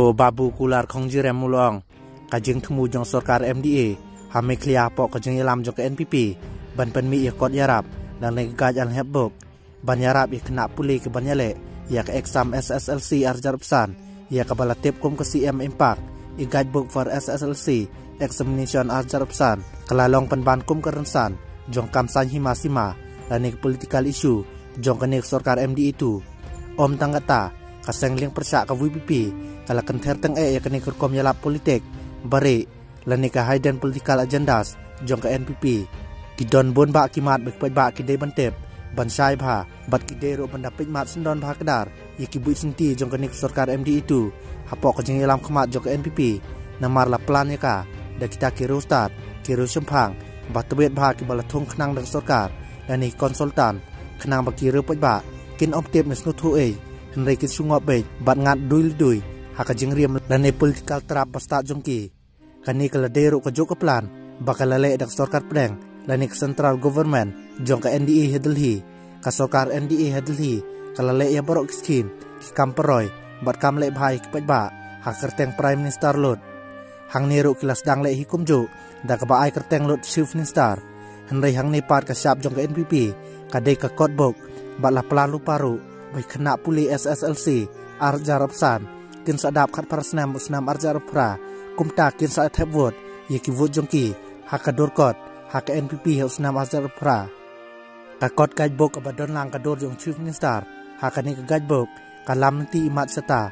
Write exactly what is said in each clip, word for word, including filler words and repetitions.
U Babu Kular Khongjirem u la ong, ka jingthmu jong sorkar M D A ha Meghalaya hapoh ka jingïalam jong ka N P P ban pynmih ïa kot ïarap lane ka guide al hep bok ban ïarap ïa ki khynnah pule ki ban ïaleh ïa ka exam S S L C ar hajar arphew san, ïa kaba la tip kum ka C M Impact, i Guidebook for S S L C Examination ar hajar arphew san, ka la long pynban kum ka rynsan jong ka kam saiñ hima sima lane ka political issue jong kane ka sorkar M D A two. Ym tang kata, ka seng liang pyrshah ka V P P ka la kynther tang eh ïa kane ka rukom ïalap politik barieh lane ka hidden political agendas jong ka N P P. Ki don bun bah ki mat ba ki paidbah ki dei ban tip, ban shai bha, bad ki dei ruh ban da peit mat syndon bha kdar ïa ki buit synti jong kane ka sorkar M D A two hapoh ka jingïalam khmat jong ka N P P. Namar la plan ïa ka da kita ki riewstad, ki riewshemphang ba tbiet bha kiba la thung khnang da ka sorkar lane consultant, khnang ba ki riew paidbah kin ym tip ne sngewthuh ei, hynrei kin shu ngop beit bad ngat dui le dui ha ka jingriam lane political trap ba stad jong ki. Kane ka la dei ruh kajuh ka plan ba ka la leh da ka sorkar pdeng lane ka central government jong ka N D A ha Delhi. Ka sorkar N D A ha Delhi ka la leh ïa baroh ki skhim, ki kam pynroi bad kam leh bha ïa ki paidbah ha ka kyrteng Prime Minister lut. Hangne ruh ki la sdang leh hi kumjuh da kaba ai kyrteng lut Chief Minister. Hynrei hangne pat ka shap jong ka N P P ka dei ka kot bok bad la plan lypa ruh ba ki khynnah pule S S L C ar hajar arphew san kin sa dap khatphra snem u snem ar hajar arphew phra, kumta kin sa thep vote ïa ki vote jong ki ha ka dur kot ha ka N P P ha u snem ar hajar arphew phra. Ka kot Guidebook kaba don lang ka dur jong Chief Minister ha kane ka Guidebook ka lam lynti imat shata.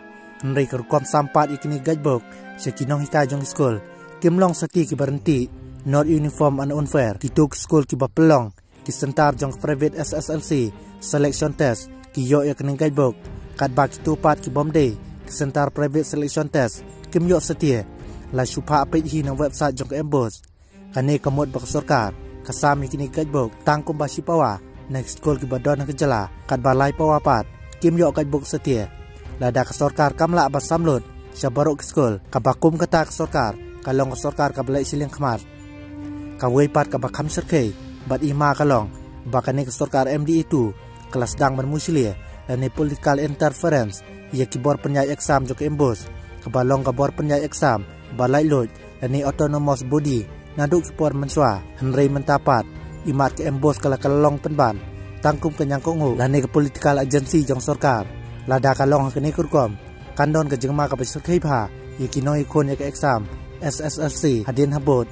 Hynrei ka rukom sam pat ïa kine Guidebook sha ki nonghikai jong ki skul kim long satia kiba ryntih, not uniform and unfair. Kito ki skul kiba pynlong ki center jong ka private S S L C selection test ki ïoh ïa kane Guidebook, katba kito pat kibym dei ki center private selection test kim ïoh satia. La shu phah peit hi na website jong ka MBOSE. Kane ka mut ba ka sorkar ka sam ïa kine Guidebook tang kumba shi pawa na ki skul kiba don ha ka jylla, katba lai pawa pat kim ïoh Guidebook satia. Lada ka sorkar kam lah ban sam lut sha baroh ki skul, kaba kum kata ka sorkar ka long ka sorkar kaba leh shiliang khmat. Kawei pat kaba kham shyrkhei bad i hima ka long ba kane ka sorkar M D A two ka la sdang ban mushlia lane political interference ïa ki bor pynïaid exam jong ka MBOSE, kaba long ka bor pynïaid exam ba laitluid lane autonomous body naduh ki por mynshuwa. Hynrei mynta pat imat ka MBOSE ka la ka la long pynban tang kum ka ñiangkohnguh lane ka political agency jong sorkar. Lada ka long ha kane ka rukom, kan don ka jingma kaba shyrkhei bha ïa ki nongïakhun ïa ka exam S S L C hadien habud.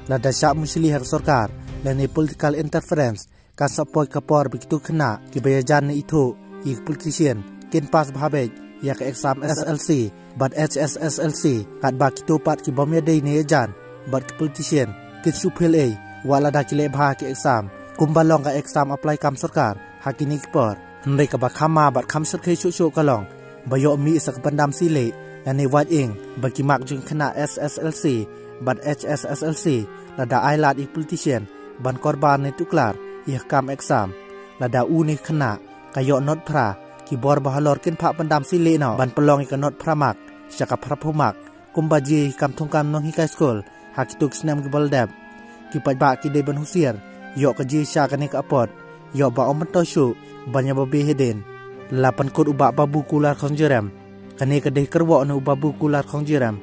Lada shah mushli ha ka sorkar lane political interference, kan sa poi ka por ba kito ki khynnah kiba ïajan ne ithuh ïa ki politician kin pass bha beit ïa ka exam S S L C bad H S S L C, katba kito pat kibym ïadei ne ïajan bad ki politician kin shu fail ei wat lada ki leh bha ha ka exam, kumba long ka exam apply kam sorkar ha kine ki por. Hynrei kaba kham ma bad kham shyrkhei shuh shuh ka long ba ïoh mih sa ka pyndam sih lieh lane wait ing ba ki mark jong ki khynnah S S L C bad H S S L C lada ai lad ïa ki politician ban kyrpad ne tuklar ïa ka kam exam. Lada une u khynnah ka ïoh not phra, ki bor ba halor kin phah pyndam sih lieh noh ban pynlong ïa ka not phra mark sha ka phra phew mark, kumba jia ïa ki kam thungkam nonghikai skul ha kito ki snem kiba la dep. Ki paidbah ki dei ban husiar ïoh ka jingshisha kane ka apot, ïoh ba ym myntoi shuh ban ïa ba beh hadien. La pynkut u Bah Babu Kular Khongjirem. Kane ka dei ka kyrwoh na u Babu Kular Khongjirem,